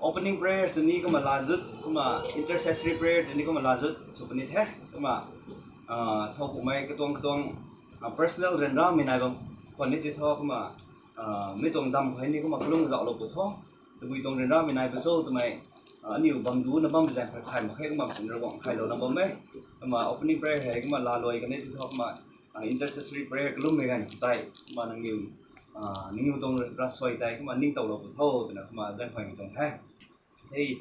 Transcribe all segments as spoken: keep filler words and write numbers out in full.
Opening prayer tw ni kumna laa zut, kumna intercessory prayer tw ni kumna laa zut sw puni the. Kumna thowkumhmei katuang katuang personal ryanramei nai bam khwan ni ti tho, kumna mi tuang dam khou hei ni kumna kalum zauhlou pu tho. Tabui tuang ryanramei nai bam cho twmei aniu bam duna bammei zaeng khou thay mak khe, kumna sin Ravguangc thaylouna bam e. Kumna opening prayer hei kumna laaluai kan ni ti tho, kumna intercessory prayer kalummei ganv tei kumna nangniw nangniw tuang ravsuai tei kumna ningtowlou pu tho twna kumna zaenghuaymei tuang the. Hei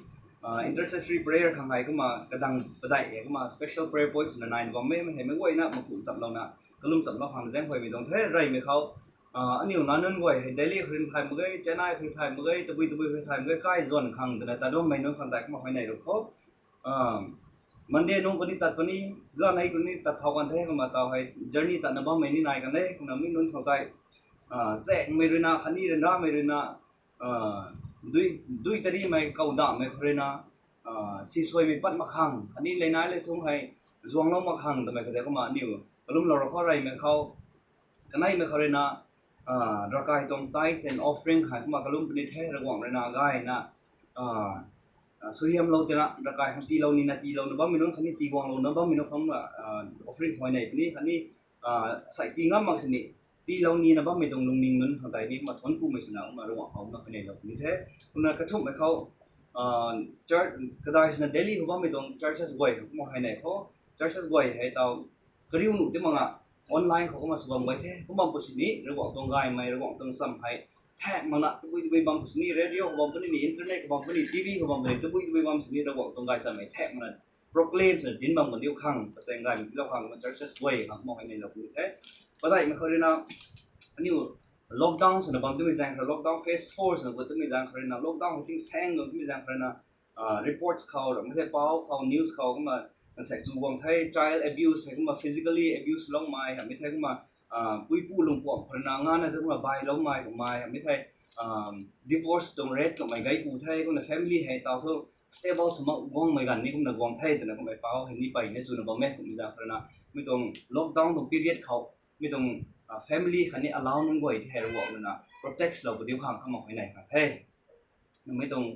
intercessory prayer khang hei kumna kadang padeih hei kumna special prayer points na naina bam e, mei hei meic guayna makum chamlouna kalum chamlou khang zaenghuaymei tuang the. Reymei khou aniu nac nunc guay hei Delhi khou rui thay mak ge, Chennai khou rui thay mak ge, tabui tabui khou rui thay mak ge, kai zuan khang twna tat bammei nunc khang tei kumna huayney rou khou Monday nung puni tat puni, lanei khou ni tat thau kan the, kumna taw hei journey tatna bammei ni nai kan e. Kumna mi nunc khou tei zaengmei ruina khatni ryanramei ruina dui tarimei kawdamei khou ruina sisuaimei pat mak khang khatni leinai lei thung hei zuanglou mak khang twmei khou tei kumna aniu kalumlou rou khou reymei khou kaneimei khou ruina ravkai tuang tithe and offering hei kumna kalum puni the. Ravguangc ruina gayna suaihiamlou tina ravkai khang tiilou nina tiilouna bammei nunc khatni tiiguanglouna bammei nunc khang offering khou huayney puni khatni sei tii ngam mak sini tiilou nina bammei tuang lungning nunc khang tei ni kumna thuanc kumei swna kumna Ravguangc khou na huayneylou puni the. Kumna kathumhmei khou kadai swna Delhi khou bammei tuang churches guay khang kumna huayney khou, churches guay hei taw kariu nuh ti mak nga online khou kumna sw bam guay the. Kum bam pu sini Ravguangc tuang gaymei, Ravguangc tuang cham hei thak makna tabui tabui bam pu sini, radio khou bam puni ni, internet khou bam puni, TV khou bam puni, tabui tabui bam sini Ravguangc tuang gaychamv hei thak makna proclaim swna dinc bam kan diu khang kasaeng gaymei tiilou khang kumna churches guay khang kumna huayneylou puni the. Padeihmei khou ruina aniu lockdown swna bam timei zaeng khou, lockdown phase four swna gut timei zaeng khou ruina, lockdown hei ting saeng bam timei zaeng khou ruina reports khou ramei the, pau khou, news khou kumna nsaek chu guang the, child abuse hei kumna physically abuse loumei hamhmei the, kumna puipu lungpuam khou ruina ngana tu kumna bailoumei kummei hamhmei the, divorce tuang rate kummei gay ku the, kumna family hei taw thu stable sw mak guangmei ganv ni kumna guang the twna kummei pau hei ni peyna chwna bam e. Kummei zaeng khou ruina mi tuang lockdown tuang period khou mi tuang family khatni allow nunc guay ti hei Ravguangc ruina protect lou pu diu khang kumna huayney khang the. Mei tuang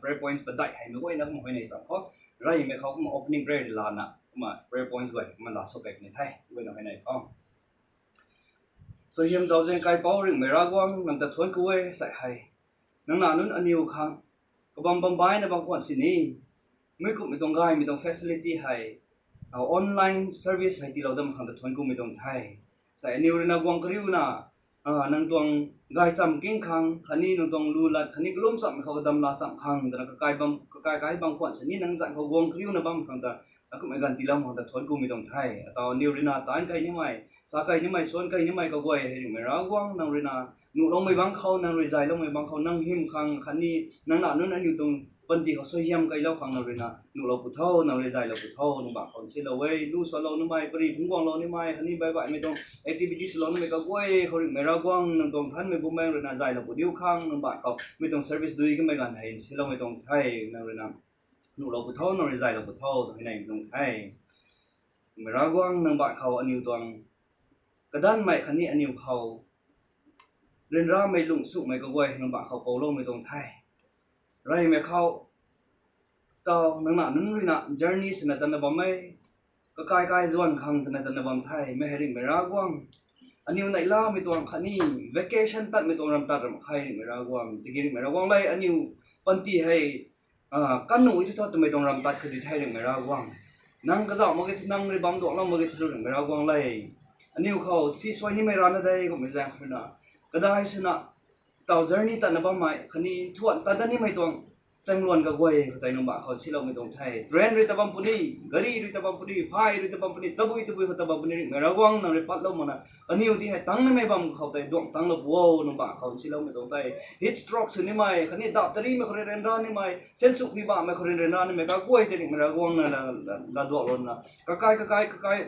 prayer points padeih hei meic guayna kumna huayney cham khou, reymei khou kumna opening prayer lana kumna prayer points guay kumna laa sw kei puni the, guayna huayney khou. Suaihiam zauzian kaipouc Ringhmei Ravguangc, nang ta thuanc ku e. Sei hei nang nac nunc aniw khang kabam bam baina bam khwan sini, mei kumhmei tuang gaymei tuang facility hei online service hei tiilou dam khang ta thuanc kumei tuang the. Sei aniw ruina guang kariuna nang tuang gaychamv king khang khatni nang tuang lu lat khatni kalum chammei khou kadam laa cham khang twna kakai kai bam khwan sini nang zanc khou guang kariuna bam khang ta akumhmei ganv tiilou khang ta thuanc kumei tuang the. Ataw aniw ruina taanc kei nimei, sa kei nimei, suan kei nimei kaguay hei Ringhmei Ravguangc nang ruina nuhloumei bangc khou, nang rui zayloumei bangc khou nang hym khang khatni nang nac nunc aniw tuang panty khou suaihiam keylou khang nang ruina nuhlou pu tho, nang rui zaylou pu tho, nang bangc khou nsilou e. Lu sualou nimei, pary phungc guanglou nimei khatni baih baihmei tuang activities lou nimei kaguay khou Ringhmei Ravguangc nang tuang Nthanmei Bumaengh ruina zaylou pu diu khang nang bangc khou mei tuang service dui kamei ganv hei nsiloumei tuang the, nang ruina nuhlou pu tho, nang rui zaylou pu tho twna huayneymei tuang the. Ringhmei Ravguangc nang bangc khou aniw tuang kadanmei khatni aniw khou ryanramei lungh sumei kaguay nang bangc khou pouloumei tuang the. Reymei khou taw nang nac nunc ruina journey swna tatna bam e, kakai kai zuan khang twna tatna bam the. Mei hei Ringhmei Ravguangc aniw neihlamei tuang khatni vacation tatmei tuang ram tat ram khe Ringhmei Ravguangc. Tiki Ringhmei Ravguangc le aniw panty hei kannuh ti thu twmei tuang ram tat khou di the Ringhmei Ravguangc. Nang kazauh mak ge thu, nang rui bam duanglou mak ge thu Ringhmei Ravguangc le, aniw khou sisuai nimei rana de kummei zaeng khou ruina kadai swna taw journey tatna bammei khatni thuan tat dat nimei tuang chaengluan kaguay khou tei nang bangc khou nsiloumei tuang the. Train rui ta bam puni, gari rui ta bam puni, phay rui ta bam puni, tabui tabui khou ta bam puni, Ringhmei Ravguangc nang rui patlou makna aniw ti hei tang nimei bam khou tei duang tanglou pu o, nang bangc khou nsiloumei tuang the. Heat stroke sw nimei khatni dap tarimei khou rui ryanra nimei, senchuk phi bammei khou rui ryanra nimei kaguay tei Ringhmei Ravguangc nang la duaklouna kakai kakai kakai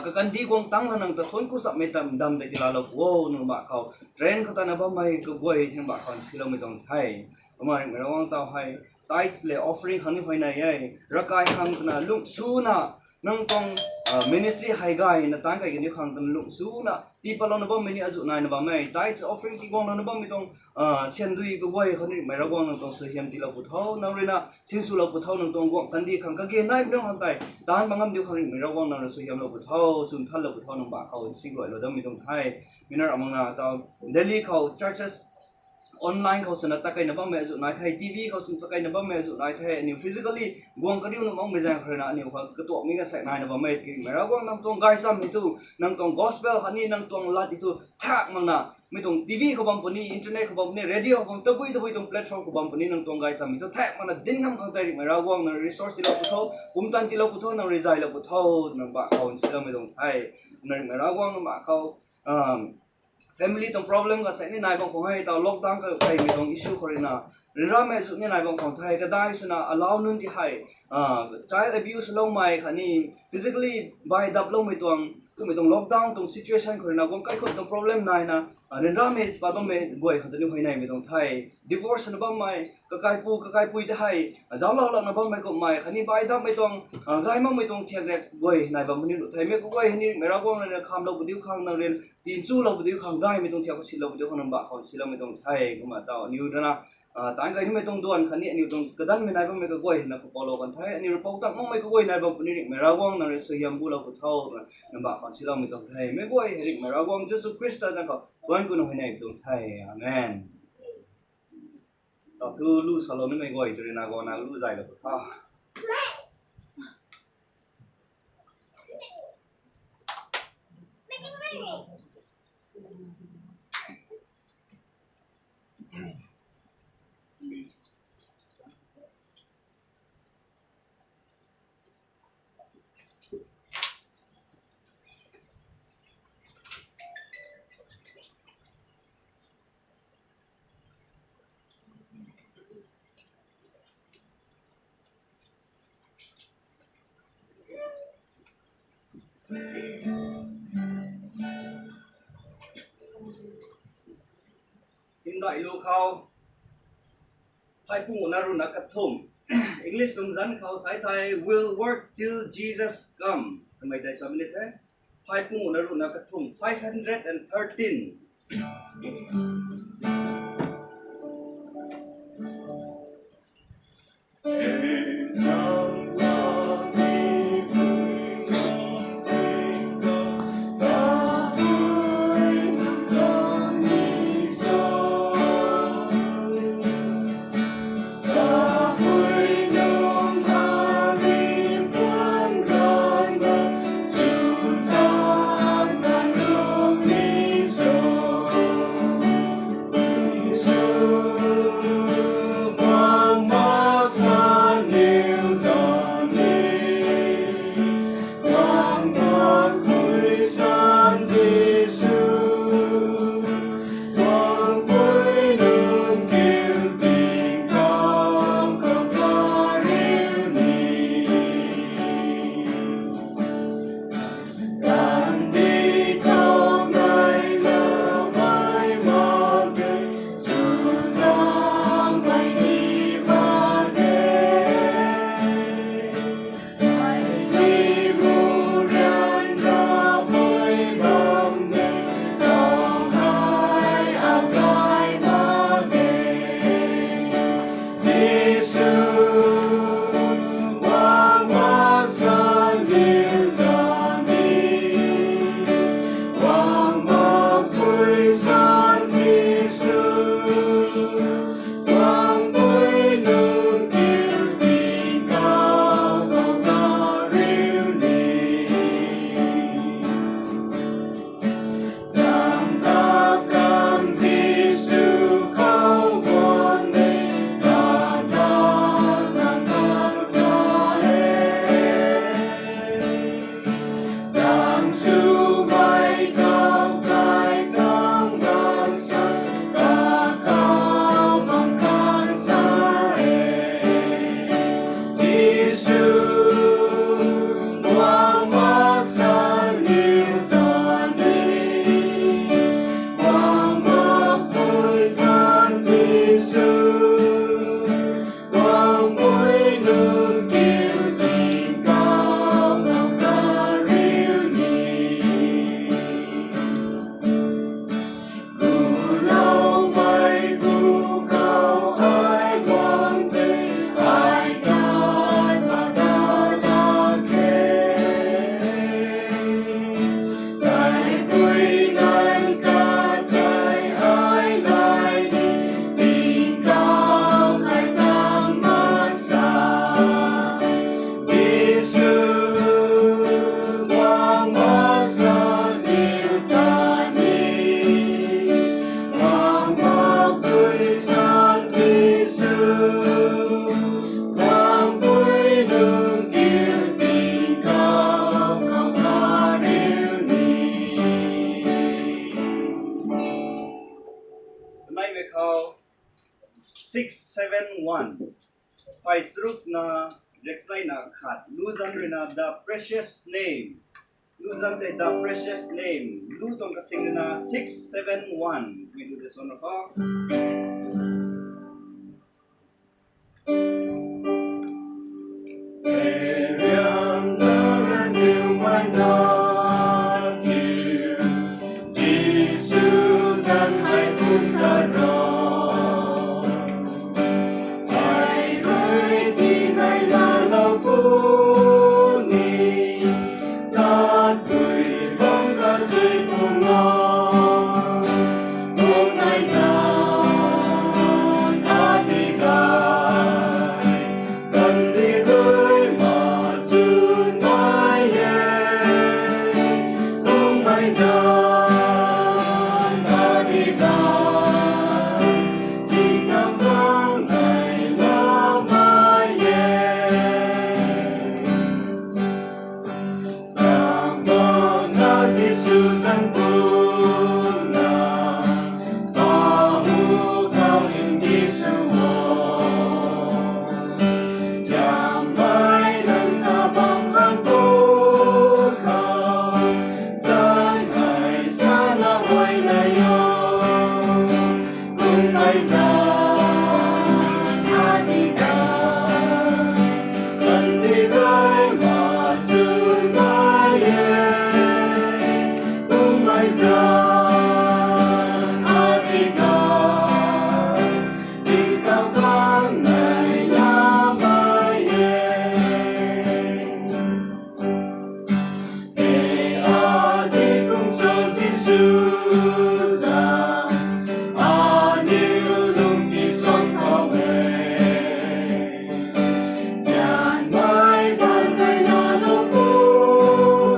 kakandih guang tangna nang ta thuanc ku sapmei tam dam tei tiilaalou pu o, nang bangc khou train khou tatna bammei kaguay nang bangc khou nsiloumei tuang the. Kumna Ringhmei Ravguangc taw hei tithes lev offering khang ni huayney e, ravkai khang twna lungh suna nang tuang ministry hei gayna taanc kai kaniw khang tan lung suna tii patlouna bammei ni azuh naina bammei, tithes offering tii guanglouna bammei tuang siandui kaguay khou ni Ringhmei Ravguangc nang tuang suaihiam tiilou pw tho, nang ruina sinswlou pw tho, nang tuang guangh kandih khang kage naimei nunc khang tei taanc bam ngam diu khang Ringhmei Ravguangc nang rui suaihiamlou pw tho, chwn thanlou pw tho, nang bah khou nsinglou loumei tuang the. Miner amangna tau Delhi khou churches online khou swna takeina bammei azuh nai the, T V khou swna takeina bammei azuh nai the, aniw physically guang kariu nuh makmei zaeng khou ruina aniw khou katuakmei gaanvsaekc naina bammei tiki Ringhmei Ravguangc nang tuang gaychamv hei thu, nang tuang gospel khatni nang tuang lat hei thu thak makna mei tuang T V khou bam puni, internet khou bam puni, radio khou bam, tabui tabui tuang platform khou bam puni, nang tuang gaychamv hei thu thak makna dinc ngam khang tei Ringhmei Ravguangc nang resource tiilou pw tho, pumtan tiilou pw tho, nang rui zaylou pw tho, nang bah khou nsiloumei tuang the. Nang Ringhmei Ravguangc nang bah khou family tuang problem gaanvsaekc ni nai bam khang hei tau lockdown kakeimei tuang issue khou ruina ryanramei azuh ni nai bam khang the, kadai swna alau nunc ti hei child abuse loumei khatni physically bai daploumei tuang, kumei tuang lockdown tuang situation khou ruina guang kaikhunc tuang problem naina ryanramei pat bammei guay khang ta ni huayneymei tuang the. Divorce na bammei, kakaipu kakaipui ta hei zauclou lakna bammei kummei khatni bai dapmei tuang, gay makmei tuang thiak rek guay nai bam puni nuh the. Mei kaguay hei ni Ringhmei Ravguangc nang ruina khamlou pw diu khang, nang ruina tinchulou pw diu khang, gaymei tuang thiak khou silou pw diu khang nang bah khou nsiloumei tuang the. Kumna tau aniw ruina taanc kai nimei tuang duan khatni aniw tuang kadanmei nai bammei kaguay hei na khou paulou kan the. Aniw rui pou tak makmei kaguay nai bam puni Ringhmei Ravguangc nang rui suaihiam bulou pw tho, nang bah khou nsiloumei tuang the. Mei guay hei Ringhmei Ravguangc Jisu Khrista zanc khou thuanc kuna huayney tuang the. Amen. Tau thu lu salou nimei guay tu ruina guangna lu zaylou pw tho. Hymdaih lu khou phay pungna ruhna kathumh, English tuang zanc khou sa thei, We'll Work Till Jesus Comes twmei tei sa ni the. Phay pungna ruhna kathumh, five hundred and thirteen. Lampui lungkiu tingkauh khou kariu ni. Naimei khou six seven one. Phay charukna, riakchayna khat, lu zan ruina The Precious Name. Lu zan tei The Precious Name. Lu tuang kasing ruina six seven one. Mei lu de son ra kho. Ariam na raniu mai na tiu, Jisu zan hei kum ta ra. Ai rui ti nai na lou pu ni, tat tui bam ka tui pu na. Kum mai zan a di kai, Gandhi rui ma chun mai e, kum mai zan a di kai, tingkauh khang nai la mai e. Tang bam na Jisu zan pu na, pa hu kau in di su o. Tiam mai nang ta bam khang pu khou, zan hei sa na huay na yo. Kum mai zan a di kai, Gandhi rui ma chun mai e. Kum mai zan a di kai, tingkauh khang nai la mai e. E a di kum so Jisu zan, aniu lungki suan khou e. Zian mai bam rui na lou pu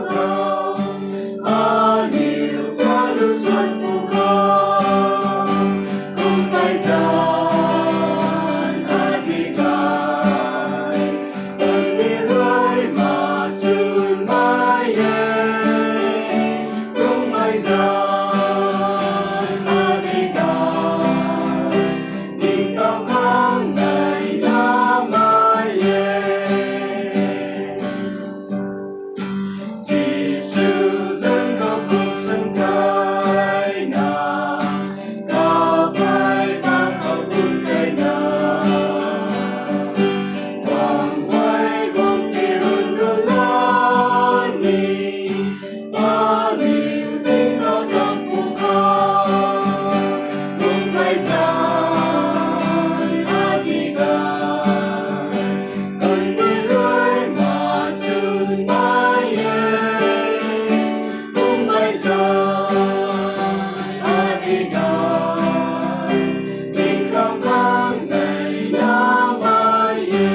khou, aniu kalu suan pu khou, kum mai zan a di kai, Gandhi rui ma chun mai e. Kum mai zan a di kai, tingkauh khang nai la mai e. Jisu zan khou kum san kai na, kau pai pa khou kum kai na, bam guay bam ki run run la ni, pa ni ting na tam pu khou, kum mai zan a di kai, Gandhi rui ma chun mai e. Kum mai zan a di kai, tingkauh khang nai la mai e.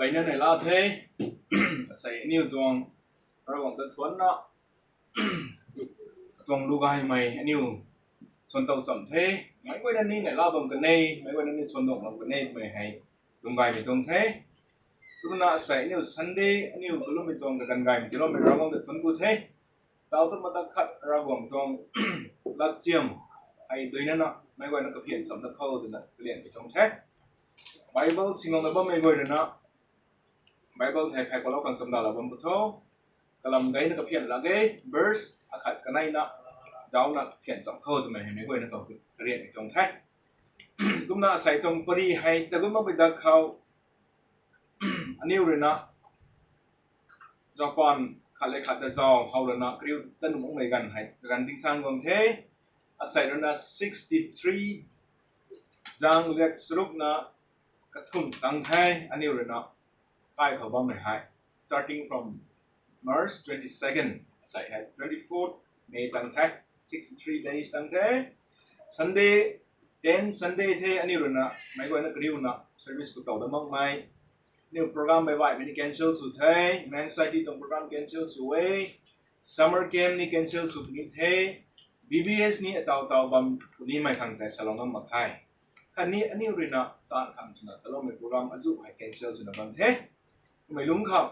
Peyna nai la the. Asei aniu tuang Ravguangc ta thuanna, tuang lu gaymei aniu suan tow cham the. Meic guayna ni nai la bam kan e, meic guayna ni suan duang bam kan e twmei hei lung gaymei tuang the. Kumna asei aniu Sunday aniu kalummei tuang kaganv gaymei tiiloumei Ravguangc ta thuanc ku the. Tau tu mata khat Ravguangc tuang latchiam hei duinana meic guayna kaphian chamna khou twna kalianmei tuang the. Bible singlou na bammei guay rui na Bible thei phey kalou khang chamdalou bam pu tho. Kalam gayna kaphian lak e, verse akhat kaneina zauna kaphian cham khou twmei hei meic guayna khou karianmei tuang the. Kumna asei tuang pari hei tagut makpui dak khou aniu rui na Japan khat le khat ta zau how lana kariu ta nuh makmei ganv hei kaganv tingsaeng guang the. Asei rui na sixty-three zang liak charukna kathumh tang the aniu rui na kai khou bammei hei, starting from March twenty-second. Sai hei twenty fourth May tang the, sixty three days tang the. Sunday, ten Sunday the, aniu ruina meic guayna kariuna service khou tow dat makmei. Aniu program baih baihmei ni cancel sw the, Men's Society tuang program cancel sw e, summer camp ni cancel sw puni the, B B S ni ataw taw bam punimei khang tei salou ngam mak khe. Khatni aniu ruina taanv khang swna taloumei program azuh hei cancel swna bam the. Mei lungc khou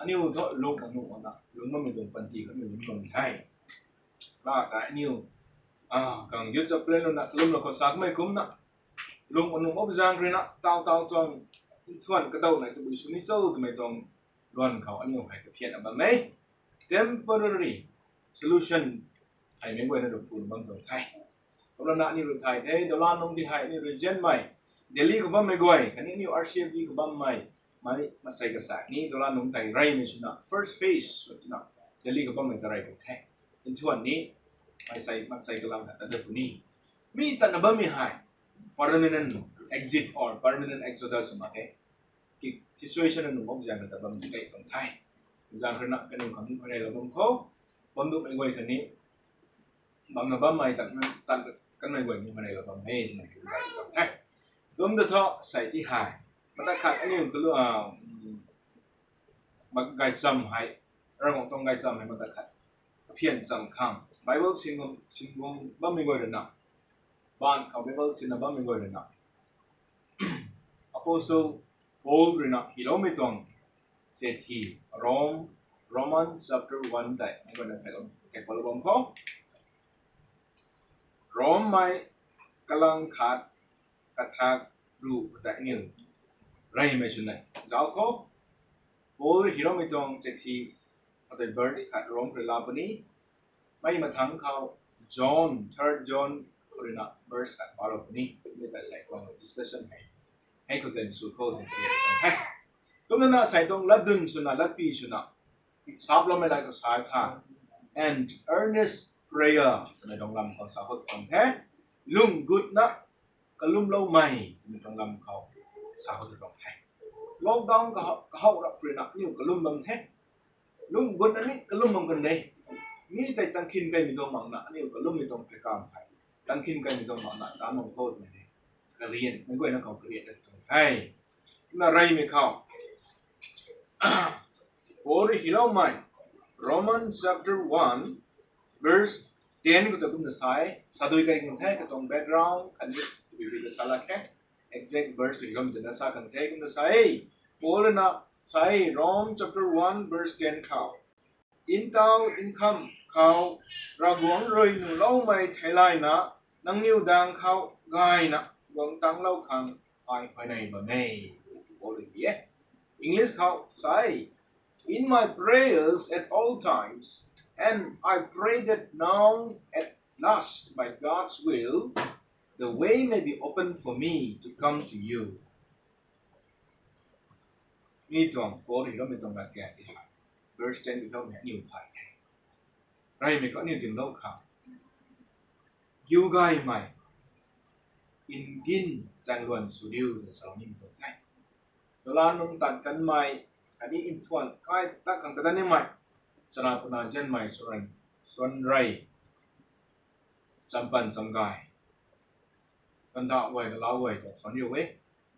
aniu thu lung manuh ana lung bammei tuang panty khou aniu lungc bam the. La ta aniu, ah, kang youth chaplain ruina kalumlou khou sa kamei kumna, lung manuh mak zaeng ruina taw taw tuang nthuan kadaw nai tabui sw ni cho twmei tuang luan khou aniu hei kaphianna bam e. Temporary solution hei meic guayna rui phu bam tuang the. Kumlana aniu rui thay the, dolan nungc di hei aniu rui zianmei Delhi khou bammei guay khatni aniu R C F D khou bammei, mei masei kasa ni dolan nungc tei reymei swna first phase swna Delhi khou bammei ta rey khou the. Nthuan ni masei masei kalam khat ta dat puni. Mi tatna bammei hei permanent exit or permanent exodus mak khe. Ki situation nunc mak zaeng ta bam kei tuang the. Zaeng ruina kaniw khang ni khou reylou bam khou, bam duhmei guay khatni bamna bammei tan tan kanmei guay ni khou reylou bam e twna hei tuang the. Kum ta thu sai ti hei, mata khat aniu kalu, ah, gaychamv hei, Ravguangc tuang gaychamv hei mata khat kaphian cham khang Bible sin, sin guang bammei guay ruina, baanv khou Bible sinna bammei guay ruina, Apostle Paul ruina hyloumei tuang chithi, Rome, Roman chapter one tei meic guayna thaylou, thaylou bam khou, Rome mei kalang khat, kathak ruh tei aniu reymei swna zauc khou, Paul hyloumei tuang chithi, atei verse khat Rome rui la puni. Mei mathangc khou John, third John khou ruina verse khat palou puni. Mi ta sai tuang discussion hei, hei khou tei sw khou tei the. Kumna sai tuang latdyn swna latpy swna saploumei lai khou sa tha, and earnest prayer twmei tuang lam khou sa khou tuang the. Lung gutna kalumloumei twmei tuang lam khou sa khou tuang the. Lockdown kahou, kahou rap ruina aniu kalum bam the. Lung gutna ni kalum bam kan de. Mi tei tangkhin kaimei tuang makna aniu kalummei tuang phey kam hei, tangkhin kaimei tuang makna ta mang khou twmei ni, karian meic guayna khou karian dat tuang the. Na reymei khou Paul rui hyloumei, Romans chapter one, verse ten khou ta kumna sa e, sa dui kai kan the, katuang background khatni tabui ta sa lak khe, exact verse tu hyloumei twna sa kan the, kumna sa e. Paul ruina sa e, Rome chapter one verse ten khou, ntau nkham khou Ravguangc rui nuhloumei theilayna nangniw daeng khou gayna guang tanglou khang ai huayney bam e, Paul rui ti e. English khou sa e, in my prayers at all times, and I pray that now at last by God's will, the way may be open for me to come to you. Mi tuang Paul hyloumei tuang latkaeng ti hei, verse ten hyloumei aniu thay the. Reymei khou aniu dimlou khang, giu gaymei, ngin chaengluan sw diu twna salou ni tuang the. Dolan nungc tat kanmei, khatni nthuan kai tat khang ta dat nimei, chana puna zianmei, suan, suan rey, champan chamgay, kandauh guay, kalau guay ta suan riu e.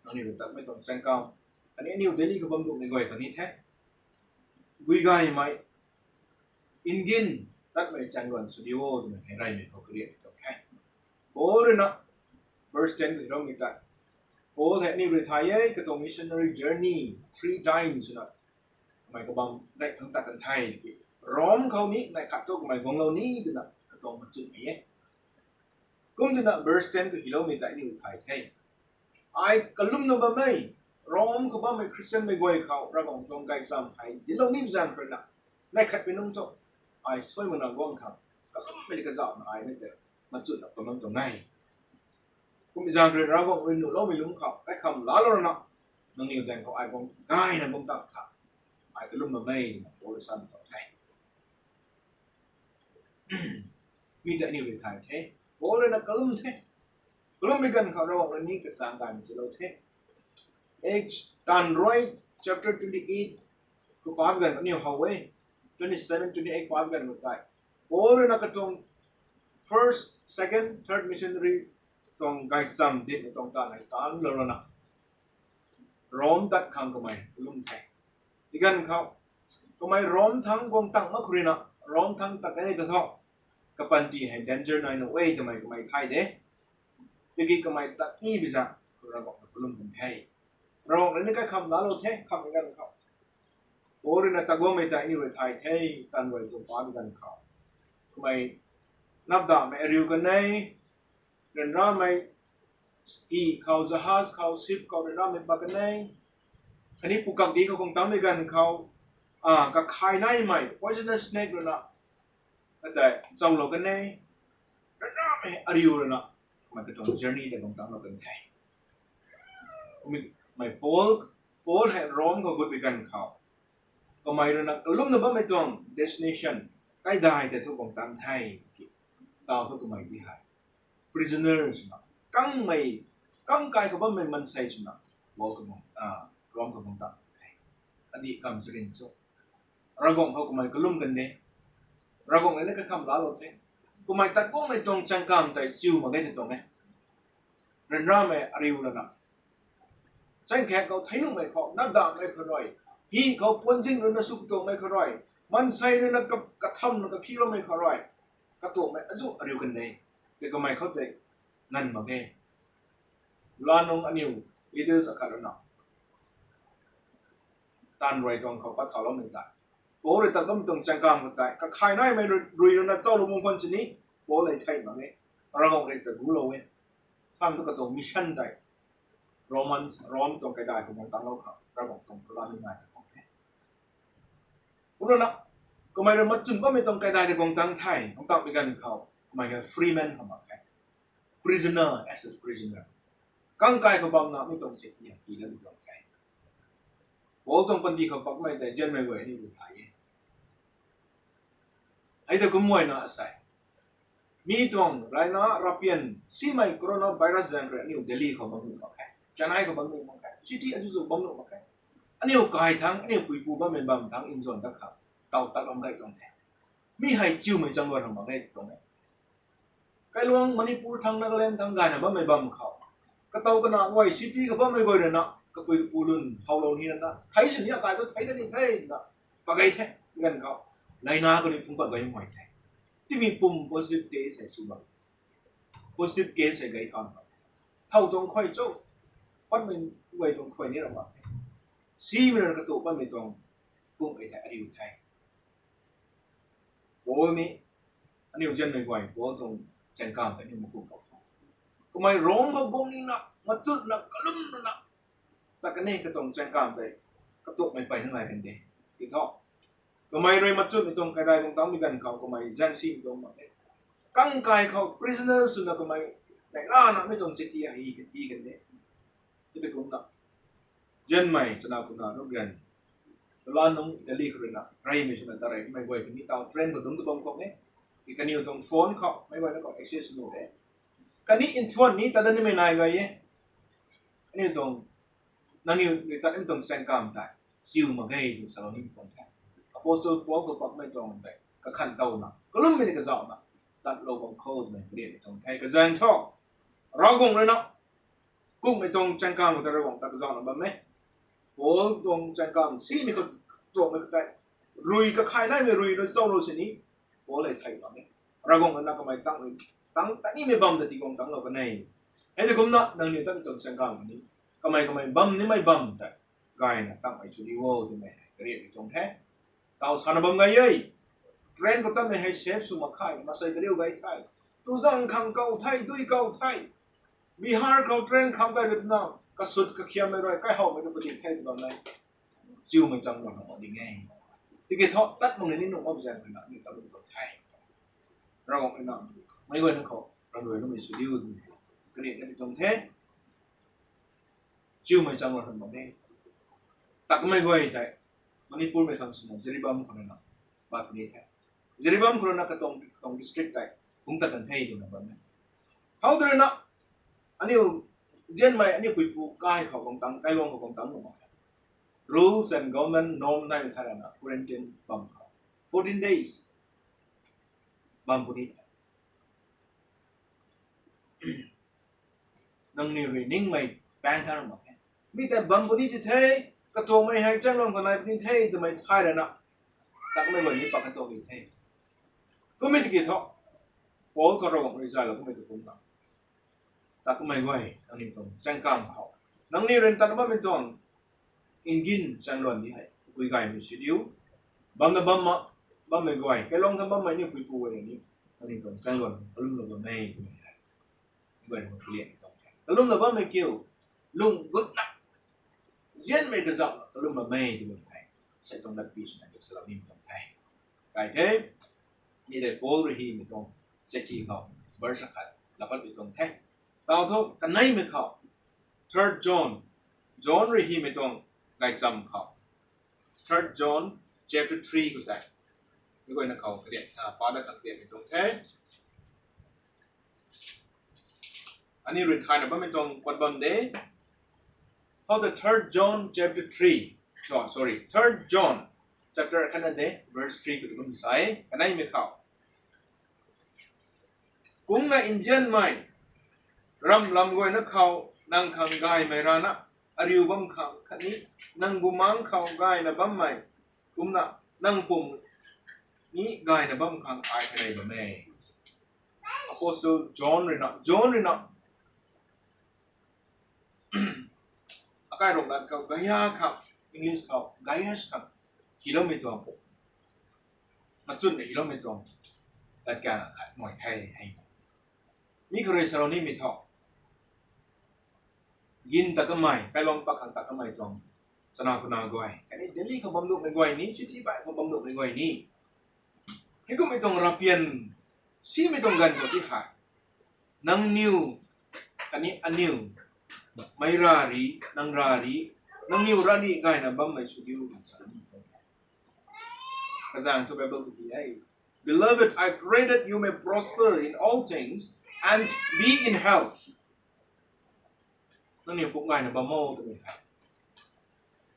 Nangniw rui tatmei tuang chaengkam, khatni aniu Delhi khou bam duhmei guay ta ni the. Gui gaymei, ngin tatmei chaengluan sw diu o twmei hei reymei khou karian tuang the. Paul ruina verse ten khou hyloumei ta, Paul hei aniu rui thay e, katuang missionary journey three times swna kamei kabam dei thangc tat kan the ki, Rome khou ni neih khat thu kamei guanglou ni twna katuang machunmei e. Kum twna verse ten khou hyloumei ta aniu thay the. Ai kalumna bam e, Rome khou bammei Khristianmei guay khou Ravguangc tuang gaychamv hei dinclou ni zaeng ruina, neih khatmei nungc thu ai suai makna guang khang kalummei kazauhna ai mei tei machunna khwan bam tuang e. Kum zaeng rui Ravguangc rui nuhloumei lungc khou kaikham laalou rana, nangniw daeng khou ai guang gayna bam tang tha, ai kalum bam e twna Paul rui samei tuang the. Mi ta aniu rui thay the. Paul ruina kalum the. Kalummei ganv khou Ravguangc rui ni kachang gaymei tiilou the. Acts, Taanv Rui chapter twenty eight khou paap ganv aniu how e. twenty seven, twenty eight pa ganv khou tei, Paul rui na katuang first, second, third missionary tuang gaychamv dinmei tuang taanv hei taanlou rana, Rom tat khang kamei kalum the. Tiganv khou, kamei Rom thangc guang tang mak khou rui na, Rom thangc tat kan e ta thu, kapanty hei danger nai nuh e twmei kamei thay de. Tiki kamei tat ni bi zaeng, Ravguangc na kalum kan the. Ravguangc rui ni kaikham laalou the, khamhmei ganv khou, Paul rui na taguangmei tei aniu rui thay the, taanv rui tuang pa bi ganv khou, kamei napdamei ariu kan e, ryanramei, hi khou, jahaz khou, ship khou ryanramei pat kan e, khatni pukak di khou guang tangmei ganv khou, a, kakhai naimei poisonous snake rui na, a tei, nchamlou kan e, ryanramei ariu rui na, kamei katuang journey tei guang tanglou kan the. Mei, mei Paul, Paul hei Rom khou gut bi ganv khou, kamei rui na kalumna bammei tuang destination, kaidai tei thu guang tang the, ki, taw thu kamei ti hei prisoner swna, kangmei, kangkai khou bammei maansei swna, Paul khou guang, a, Rom khou guang tang the. Adih kam charin cho, Ravguangc khou kamei kalum kan de. Ravguangc rui ni kaikham laalou the. Kamei tat guangmei tuang chaengkam tei chiu mak ge tei tuang e. Ryanramei ariu lana, chaengkhaek khou thei nuhmei khou napdamei khou rui, hi khou puanzing rui na sw katuakmei khou rui, maansei rui na ka, kathamna kakhiloumei khou rui, katuakmei azuh ariu kan de. Tei kamei khou tei nganv mak ge. Laa nung aniu leaders akhat rui na, taanv rui tuang khou pat thauloumei tei, Paul rui tat bammei tuang chaengkam khou tei kakhai naimei rui, rui rui na nchamlou bam khwan sini, Paul hei thei mak e. Ravguangc rui ta gulou e. Thang thu katuang mission tei, Romans, Rom tuang kaidai khou guang tanglou khang Ravguangc tuang plan ni nai ta khang the. Kumna na, kamei rui machun bammei tuang kaidai tei guang tang the, guang tang bi ganv khou, kamei hei free man khou mak khe. Prisoner, as a prisoner. Kangkai khou bamna mi tuang seki haki la mi tuang the. Paul tuang panty khou pakmei tei nzianmei guay ni bu thay e. Hei ta kum guayna asei, mi tuang rayna rapian simei coronavirus zaeng rui aniu Delhi khou bam nuh mak khe, Chennai khou bam nuh mak khe, city azuh zu bam nuh mak khe. Aniu kai thangc, aniu puipu bammei bam thangc nzan dat khang taw tat bam gay tuang the. Mi hei chiumei chaeng guay ram mak ge tuang e. Kailuang Manipur thangc, Nagaland thangc gayna bammei bam khou, katow kana guay city khou bammei guay rui na kapui kapu lun howlou ni rana thei sini akai thu thei ta ni the na, pagay the. Ganv khou, laina khou ni phungc pat gay mak the. Timi pum positive case hei sw bam, positive case hei gay than bam. Thow tuang khuay cho, patmei guay tuang khuay ni ram mak the. Simei rui na katuak patmei tuang, kummei thei ariu the. Paul ni, aniu nzianmei guay Paul tuang chaengkam tei aniu makum kau tho. Kamei Rom khou guang nina, machutna, kalumna, tat kan e katuang chaengkam tei, katuakmei pey nunc nai kan de. Ti thu, kamei rui machutmei tuang kaidai guang tangmei ganv khou kamei zaengsimei tuang mak e. Kangkai khou prisoner swna kamei, nai lana mi tuang chiti a hi, hi kan de. Ti kumna, nzianmei chana kumna nu gan, laa nung Italy khou rui na reymei swna ta rey kamei guay kani taw train khou dungc ta bam khou e. Ki kaniw tuang phone khou meic guayna khou access nuh e. Kani nthuan ni tat dat nimei nai gay e. Aniu tuang, nangniw rui tat nimei tuang chaengkam tei chiu mak ge twna salou ni tuang the. Apostle Paul khou pakmei tuang tei kakhan towna kalummei ni kazauhna tatlou bam khou twmei kariak tuang the. Kazaeng thu, Ravguangc rui na, kummei tuang chaengkam khou tei Ravguangc ta kazauhna bam e. Paul tuang chaengkam simei khou, tuangmei khou tei, rui kakhai naimei rui rui zauclou sini, Paul hei thei bam e. Ravguangc rui na kamei tang, tang tanimei bam ta tiguang tanglou kan e. Hei tei kumna nangniw tat tuang chaengkam khou ni, kamei kamei bam nimei bam tei gayna tangmei sw di o twmei kariakmei tuang the. Taw sana bam gay e. Train khou tatmei hei safe sw mak khe, masei kariu gay the. Tu zang khang kau the, dui kau the. Bihar khou train kham gay rui twna, kasut kakhiammei rui, kaihowmei rui padik the tw bam e. Chiumei chang rui na ding e. Tiki thu tat mak ni nuh mak zaeng rui na ni ta lung tuang the. Ravguangc rui na, meic guay nunc khou ram rui numei sw diu twmei kariakna di tuang the. Chiumei chang rui na bam e. Takmei guay tei, Manipurmei khang swna Jiribam khou rui na, bat puni the. Jiribam khou rui na katuang, katuang district tei, phungc tat kan the twna bam e. Khou tei rui na, aniu, nzianmei aniu puipu kai khou guang tang, kailuang khou guang tang nuh mak khe. Rules and government norm naimei thai rana quarantine bam khou. fourteen days bam puni the. Nangniw rui ningmei paeng tha mak khe. Mi tei bam puni ti the, katuangmei hei chaengluan khou nai puni the twmei thay rana, takmei guay ni pat katuang ni the. Kummei tiki thu, Paul khou Ravguangc rui zaylou kummei tu kumna, takmei guay nangniw tuang chaengkam khou, nangniw rui tat bammei tuang ngin chaengluan ni hei pui gaymei sw diu. Bamna bam, bammei guay, kailuang tha bammei ni puipu guay ni, nangniw tuang chaengluan kalumlou bam e twmei hei, guay rui clear tuang the. Kalumlou bammei kiu, lung gutna, nzianmei kazauh kalum bam e twmei hei, sei tuang latpi swna salou ni tuang the. Kai the, ni rei Paul rui hymei tuang chithi khou, verse khat la patmei tuang the. Tau thu kaneimei khou, Third John, John rui hymei tuang gaychamv khou, Third John chapter three khou tei, mi guayna khou kariat, ah, pa da khang kariatmei tuang the. Aniu rui thayna bammei tuang pat bam de. How the Third John chapter three, oh, sorry, Third John chapter khatna de, verse three khou tu kum sa e, kaneimei khou, kungna nzianmei ramh lam guayna khou nang khang gaymei rana ariu bam khang khatni nang bumaengc khou gayna bammei kumna nang pum ni gayna bam khang ai kanei bam e. Apostle John rui na, John rui na, akai Ronglat khou Gaia khang, English khou Gaius khang hyloumei tuang, machunna hyloumei tuang latkaeng khat mei the hei. Mi khou rui salou nimei thu, ngin ta kamei, kailuang pat khang ta kamei tuang chana kuna guay khatni Delhi khou bam nuhmei guay ni, city baih khou bam nuhmei guay ni, heikummei tuang ravpian simei tuang ganv khou ti hei, nangniw khatni aniw, meic rari, nang rari, nangniw rari gayna bammei sw diu twna sa ni tuang the. Kazaeng thu Bible khou ti e, Beloved, I pray that you may prosper in all things and be in health. Nangniw pumc gayna bam o twmei hei,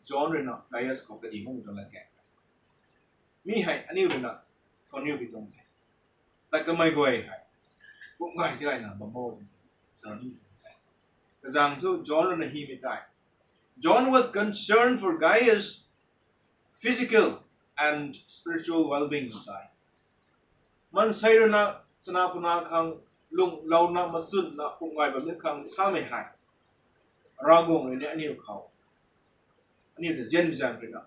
John rui na Gaius khou kadih makmei tuang latkaeng, mi hei aniu rui na thaniw pi tuang the. Tat kamei guay hei pumc gay gayna bam o twmei sa ni tuang the. Kazaeng thu John rui na hymei tei, John was concerned for Gaius' physical and spiritual well-being sa e. Maansei rui na chana kuna khang lunglouna machunna pumc gay bam ni khang samei hei, Ravguangc rui ni aniu khou, aniu ta nzianmei zaeng rui na,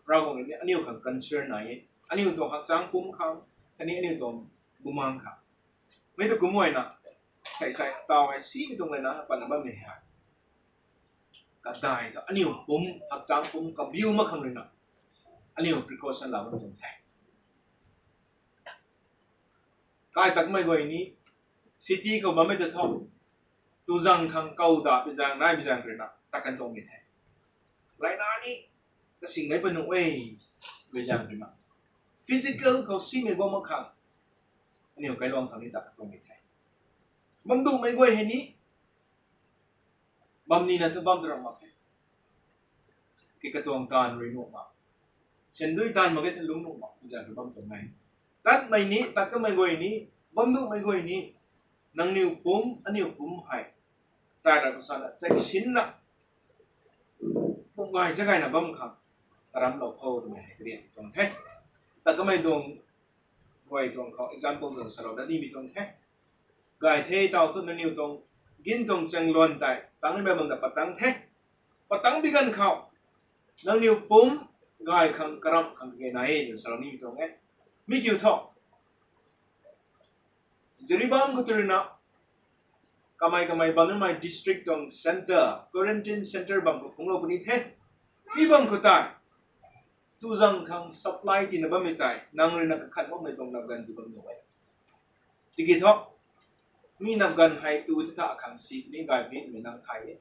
Ravguangc rui ni aniu khang concern nai e. Aniu tuang hakchang pumc khang khatni aniu tuang bumaengc khang, mei tu kumna, sei sei taw hei simei tuang lana patna bammei hei, kadai thu aniu pumc, hakchang pumc kabiu mak khang rui na, aniu precaution laa bam tuang the. Kai takmei guay ni, city khou bammei ta thu, tuzang khang kau da pi zaeng naimei zaeng rui na tat kan tuangmei the. Laina ni kasing gay pa nuh e, mei zaeng rui na, physical khou simei guang mak khang, aniu kailuang khang ni tat kan tuangmei the. Bam duhmei guay hei ni, bam nina thu bam tu ram mak khe. Ki katuang taanv rui nuh mak, sandui taanv mak ge the, lungc nuh mak, mei zaeng rui bam tuang e. Tatmei ni, tat kamei guay ni, bam duhmei guay ni, nangniw pumc, aniu pumc hei, tai ra khou sana, chaksinna, pumc gay zagayna bam khang, karamlou khou twmei hei karian tuang the. Tat kamei tuang guay tuang khou example tuang salou dat nimei tuang the. Gay the taw thu nangniw tuang ngin tuang chaengluan tei tang nimei bam ta patang the. Patang pi ganv khou, nangniw pumc gay khang karamh khang kage nai e twna salou nimei tuang e. Mi kiu thu, Jiribam khou tu rui na, kamei kamei bam nimei district tuang centre, quarantine centre bam khou phungclou puni the. Mi bam khou tei, tuzang khang supply tina bammei tei nang rui na kakhat makmei tuang napganv ti bam nuh e. Tiki thu, mi napganv hei tu ti tha khang si ni gay puni twmei nang thay e.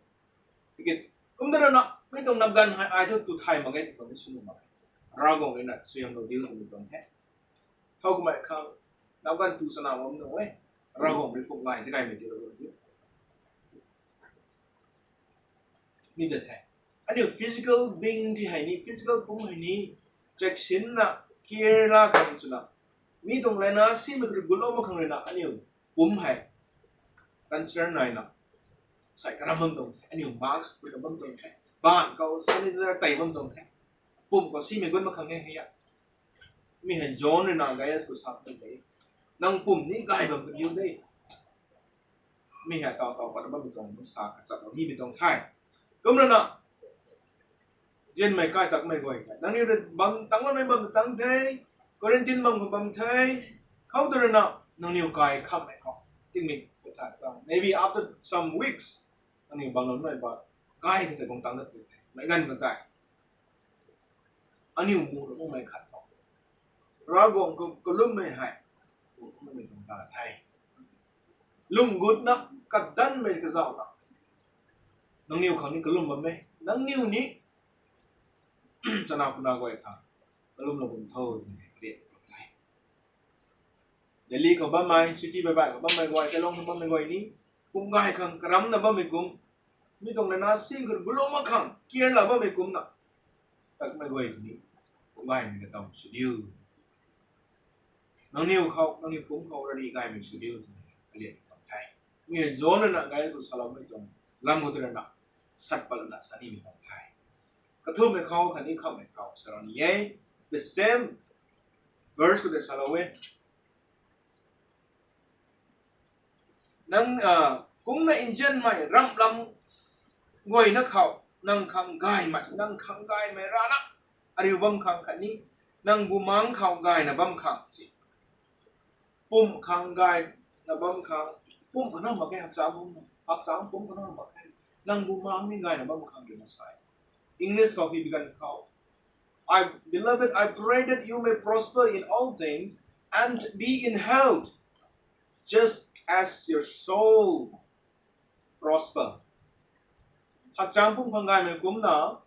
Tiki, kumna rui na, mi tuang napganv hei ai thu tu thay mak ge ti khou ni sw nuh mak e. Ravguangc rui na suaihiamlou diu twmei tuang the. Thow kamei khang, napganv tu chana bam nuh e. Ravguangc rui pumc gay zagaymei tiilou diu. Mi ta the. Aniu physical being ti hei ni, physical pumc hei ni, chaksinna, care la khang swna, mi tuang lana simei khou rui gulou mak khang ruina aniu pumc hei concern naina, sai karam bam tuang the, aniu mask put bam tuang the, baanv khou sanitizer tei bam tuang the, pumc khou simei gut mak khang e hei a. Mi hei John ruina Gaius khou sa kan the, nang pumc ni gay bam kaniw de. Mi hei taw taw pat bammei tuang sa kachat lou nimei tuang the. Kumna na, zianmei kai takmei guay the, nangniw rui bam tangc bammei bam tang the, quarantine bam khou bam the, khou tu ruina, nangniw kai khamhmei khou, tingmik kasa tang, maybe after some weeks, nangniw bam loumei ba, kai khou tei guang tang dat the, meic ganv khou tei aniu mu rui mei khat tho, Ravguangc khou kalummei hei, mu rui mei tuang ta the. Lwm gutna, kadanmei kazauhna, nangniw khang ni kalum bam e, nangniw ni chana puna guay khang kalumlou bam tho twmei karian tuang the. Delhi khou bammei, city baih baih khou bammei guay, Tamenglong khou bammei guay ni, pumc gay khang karamna bammei kum, mi tuang lana sim khou gulou mak khang care la bammei kumna, takmei guay ni, pumc gaymei kataw sw diu. Nangniw khou, nangniw pumc khou rani gaymei sw diu twmei kalian tuang the. Mi hei John ruina Gaius tu saloumei tuang lam khou tu ruina, sat pat lana sa nimei tuang the. Kathumhmei khou khatni khamhmei khou sa rani e, the same verse khou tei salou e. Nang, kumna nzianmei ramh lam guayna khou, nang khang gaymei, nang khang gaymei rana, ariu bam khang khatni, nang bumaengc khou gayna bam khang si. Pumc khang gayna bam khang, pumc khou na mak khe, hakchang pumc, hakchang pumc khou na mak khe, nang bumaengc ni gayna bam khang ruina sa e. English khou hei bi ganv khou, I, beloved, I pray that you may prosper in all things and be in health, just as your soul prosper. Hakchang pumc khang gaymei kumna,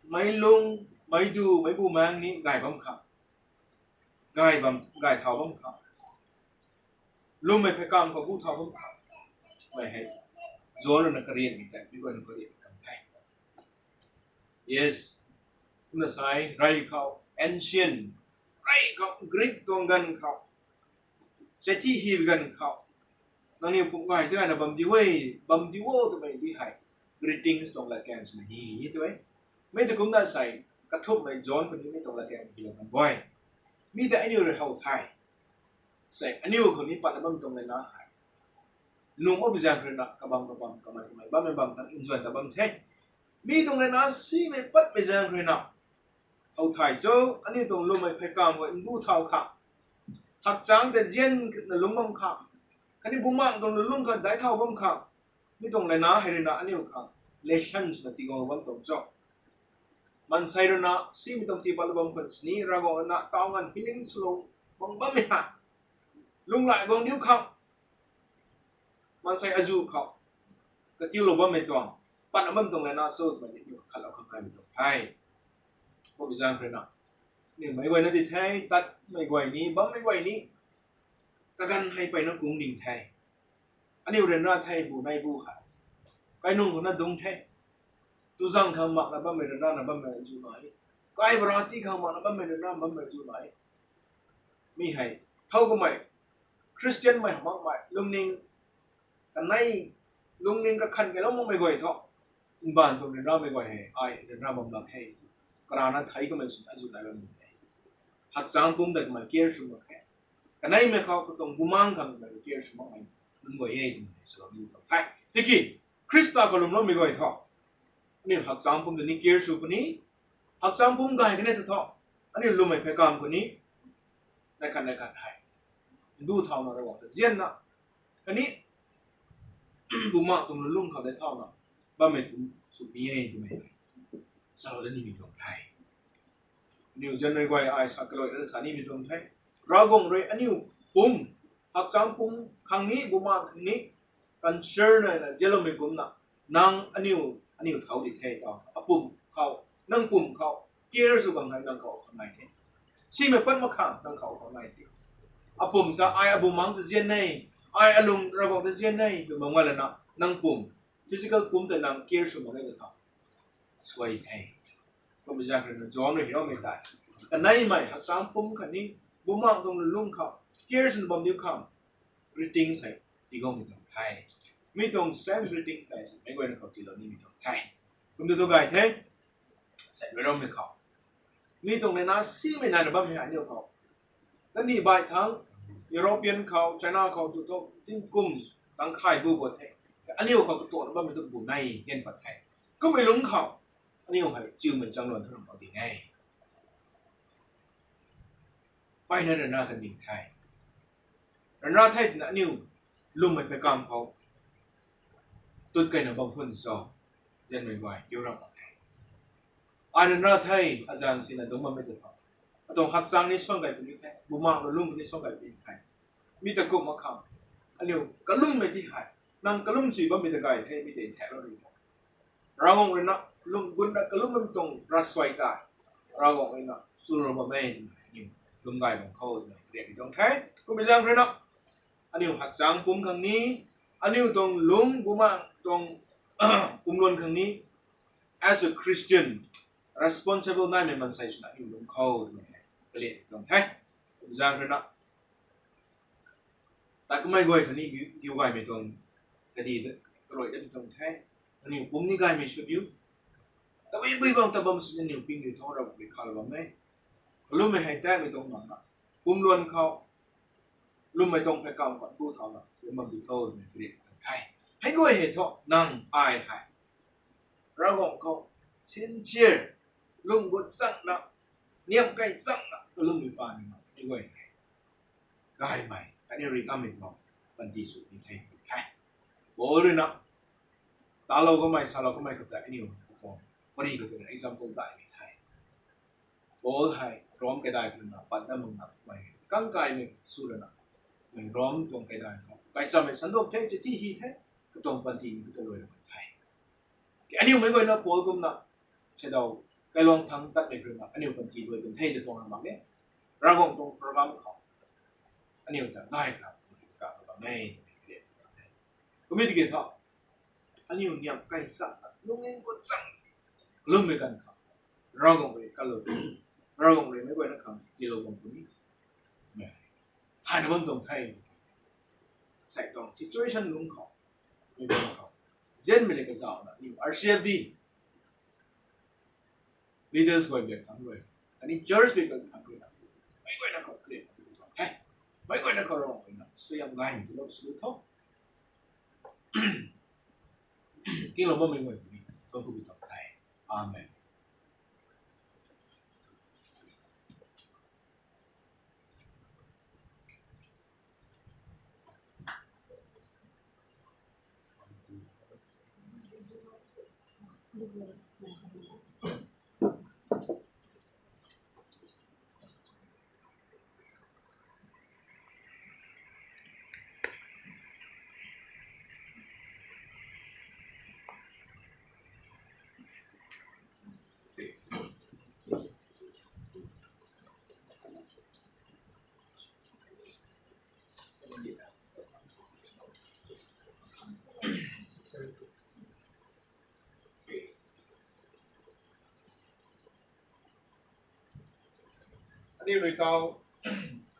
meic lung, meic du, meic bumaengc ni gay bam khang, gay bam, gay thau bam khang, lwmmei pheykamv khou bu thau bam khang, mei hei John ruina karianmei tei mi guayna karianmei kan the. Yes, kumna sa e, rey khou, ancient, rey khou, Greek tuang ganv khou, city hei ganv khou, nangniw pumc gay zagayna bam di e, bam di o twmei di hei, greetings tuang latkaeng swna hi e tw e. Mi tei kumna sei, kathumhmei John khou ni mi tuang latkaeng hylou kan e. Mi tei aniu rui how the. Sei aniu khou ni patna bam tuang lana hei, lung makmei zaeng khou ruina kabam kabam, kamei kamei bammei bam tang nzuan ta bam the. Mi tuang lana simei patmei zaeng khou ruina, how the cho, aniu tuang lwmmei pheykamv khou mbu thau khang, hakchang tei zianna lungc bam khang, khatni bumaengc tuang lungc khang daic thau bam khang, mi tuang lana hei ruina aniu khang lesson swna tiiguang bam tuang cho. Maansei ruina simei tuang tii patlou bam khang sini Ravguangc ruina taw nganv healing swlou bam bammei hei, lunghlaic guang diu khang, maansei azuh khou katiulou bammei tuang, patna bam tuang lana cho twmei ni khatlou khang naimei tuang the. Kumna zaeng khou ruina, nimei guayna di the, tatmei guay ni, bammei guay ni, kaganv hei mpeyna kung ning the. Aniu ryanra thei bu nei bu hei, kainung khou na dungc the. Tuzang khang makna bammei ryanrana bammei zu nai, kai barati khang makna bammei ryanrana bammei zu nai. Mi hei, thow kamei, Khristianmei makmei lungning, kanei, lungning kakhan kailou makmei guay thu, mbaanv tuang ryanramei guay hei ai ryanra bam lak khe, karana thei kamei sin azuh nai bam the. Hakchang pumc tei kamei care sw mak khe, kaneimei khou katuang bumaengc khang kamei care sw makmei nunc guay e twmei salou ni tuang the. Tiki Khrista khou lwmloumei guay thu, aniu hakchang pumc tei ni care sw puni, hakchang pumc gay kanei ta thu, aniu lwmmei pheykamv khou ni, nai khat nai khat hei, ndu thauna Ravguangc ta zianna, khatni bumaengc tuang lungc khou daic thauna bammei kum sw puni e twmei hei salou da nimei tuang the. Aniu zianmei guay ai sa kalui na sa nimei tuang the. Ravguangc rui aniu pumc, hakchang pumc khang ni, bumaengc khang ni, concern naina zianloumei kumna, nang aniu, aniu thau di the ta, apumc khou, nang pumc khou care sw bam hei nang khou khang nai the. Simei pat mak khang nang khou khang nai the. Apumc ta ai abumaengc ta zian e, ai alung Ravguangc ta zian e twmei bam nga lana, nang pumc, physical pumc ta nang care sw mak ge ta tha, suai the. Kumna zaeng khou ruina John rui hiloumei tei, Kaneimei hakchang pumc khatni bumaeng tuang lungc khou care swna bam diu khang greetings hei tiiloumei tuang the. Mi tuang same greetings tei samei guayna khou tiilou nimei tuang the. Kumna tu gay the, samei rammei khou mi tuang nai na simei naina bammei hei aniu khou kaniw baih thangc European khou, China khou tu thu tingkum tangkhay bu pat the. Aniu khou katuakna bammei tu bu nei hen pat the. Kummei lungc khou aniu hei chiumei chang luan thu ram pat ding e. Mpeyna ryanra kan ding the. Ryanra the twna aniu lwmmei pheikam khou tut keyna bam khwan cho, zanmei guay kiu ram mak the. Ai ryanra the, azang sina dungc bammei ta tho. Atuang hakchang ni suang gay puni the, bumaeng lungc ni suang gay puni the. Mi ta kumh mak khang aniu kalwmmei ti hei, nang kalwm chui bammei ta gay the, mi tei nthaekclou ri the. Ravguangc rui na lwm gunna kalwm bam tuang ravsuai tei Ravguangc rui na chulou bam e twmei aniu lwm gay bam khou twmei kariak tuang the. Kummei zaeng rui na aniu hakchang pumc khang ni, aniu tuang lungc bumaeng tuang pumluan khang ni, as a Christian, responsible naimei maansei swna aniu lungc khou twmei hei kaliak tuang the. Kummei zaeng rui na tat kamei guay khatni giu gaymei tuang kadi karui datmei tuang the. Aniu pumc ni gaymei sw diu. Tabui bui bang ta bam sini aniu ping riu tho, Ravguangc rui khalou bam e. Kalwmmei hei tatmei tuang bam na, pumluan khou lwmmei tuang pheikam khou bu thauna lwm bam di tho twmei kariak tuang the. Hei guay hei thu nang ai hei Ravguangc khou sincere, lung gut changna, niamh kai changna kalwmmei pa ni mak ni guay hei gaymei khatni ri kammei tuang panty sw ni the tw the. Paul rui na talou kamei, salou kamei khou tei aniu tuang pari khou tei example daihmei the. Paul hei Rom kaidai khou na pat dat makna mei kang kaimei sw lana, mei Rom tuang kaidai khou kaichammei sanduak the, chithi hy the, katuang panty ni kata luai ramei the. Aniu mei guayna Paul kumna seidaw kailuang thangc tatmei khou na aniu panty luai kan the ta tuang ra mak e. Ravguangc tuang program khou aniu ta gay kha ka bam e twmei kariak tuang the. Kumna tiki thu aniu niamh kai changna, lungning gut chang, kalwmmei ganv khou Ravguangc rui kalou, Ravguangc rui meic guayna khang tiilou bam puni, mei thayna bam tuang the. Sei tuang situation lungc khou, mei ganv khou, zanmei le kazauhna aniu R C F D leaders guay biak thangc rui, khatni church biak thangc rui na, meic guayna khou kariak tuang the. Meic guayna khou Ravguangc rui na suaihiam gaymei tiilou sw tho. Kinglou bammei guay tei ni thuanc ku bi tuang the. Amen. Aniu rui tau,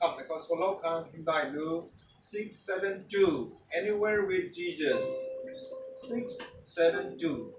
kam na kau swlou khang hymdaih lu, six seven two, Anywhere with Jesus, six seven two.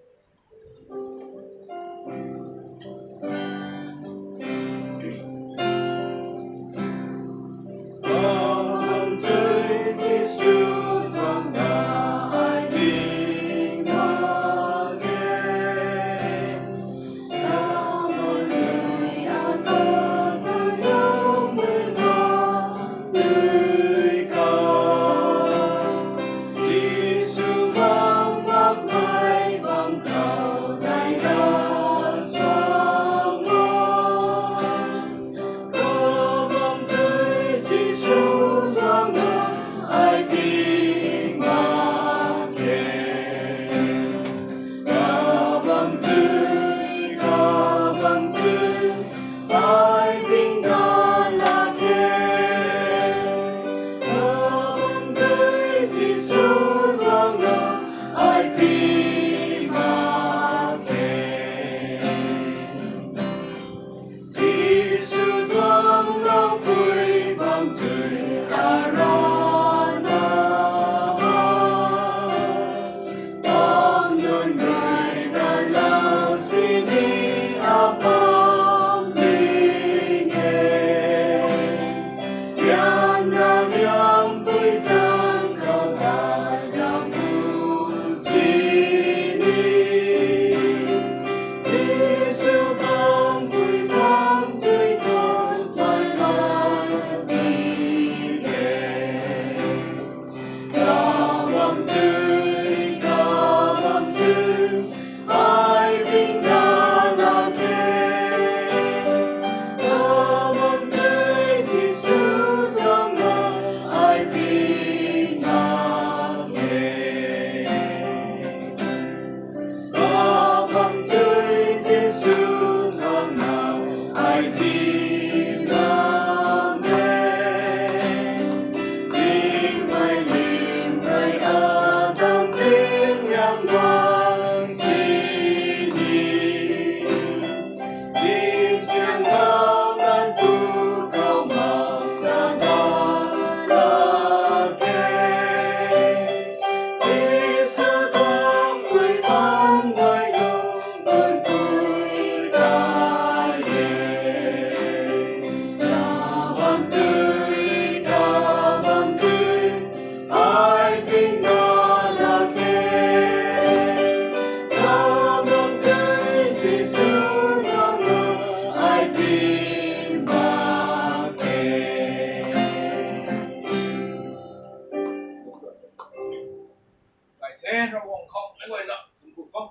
E, Ravguangc khou meic guayna thunku khou,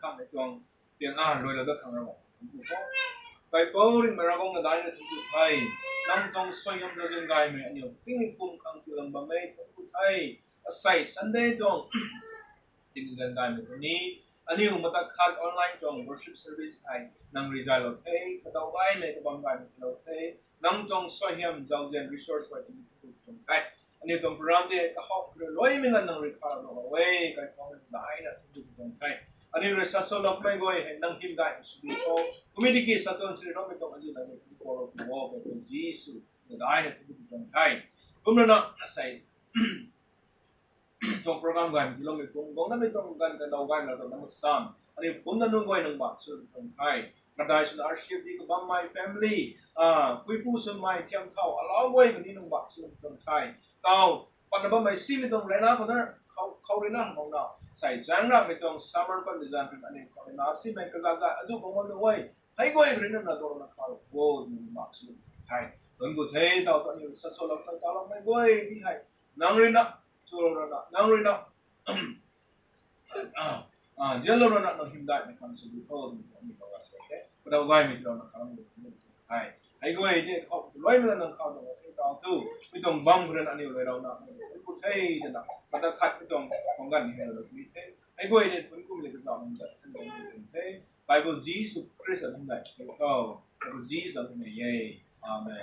khamei tuang piang a luailou dat khang Ravguangc thunku khou, kaipouc ringmei Ravguangc na daina thunku the. Nang tuang suaihiam rui zan gaymei aniu tingmik pum khang tiilam bammei thunku the. Asei Sunday tuang tingmik zan gaymei tuni aniu mata khat online tuang worship service hei nang rui zaylou the, kadaw gaymei kabam gaymei tiilou the. Nang tuang suaihiam zauzian resource guay tini thunku tuang the. Aniu tuang program tei kahawmei rui luaimei nganv nang rui kharlou e, kaipouc na daina thunku tuang the. Aniu rui sasaloumei guay hei nang hymdaihmei sw di tho. Kumna tiki satuan siriloumei tuang azuh nang rui tini kalou pu o, kaipouc Jisu na daina thunku tuang the. Kumna na asei tuang program gaymei tiiloumei pum guangna mei tuang ganv kadaw gaymei tuang nang sam aniu pumna nunc guay nang bak sw tuang the. Kadai swna R C F D kabammei family, puipu swmei thiam thau alau guay kani nang bak sw tuang the. Tau patna bammei simei tuang rana khou na, khou rana bam na, sei zaeng ramei tuang summer patmei zan khou aniu khou rana simei kazat zat azuh bam nunc guay hei guay rui na na dona kha wo nang bak sw tuang the. Thunku the, tau tu aniu sasaloumei taloumei guay di hei nang rui na, swlou rana nang rui na, zianlou rana nang hymdaihmei khang sw di tho, mi tuang mi tuang ra sw the. Kadaw gaymei tiilou na khang mi tuang the. Hei guay tei khou luaimei nganv nang khou tuang the tau tu, mi tuang bam khou rui na aniu luailouna thunku the twna kata khat mi tuang khang ganv ni hei lou ni the. Hei guay tei thunku mei kazauh nang zat san tuang the. Bible Jisu Khrista hymdaih sw di tho. Bible Jisu hymdaih e. Amen.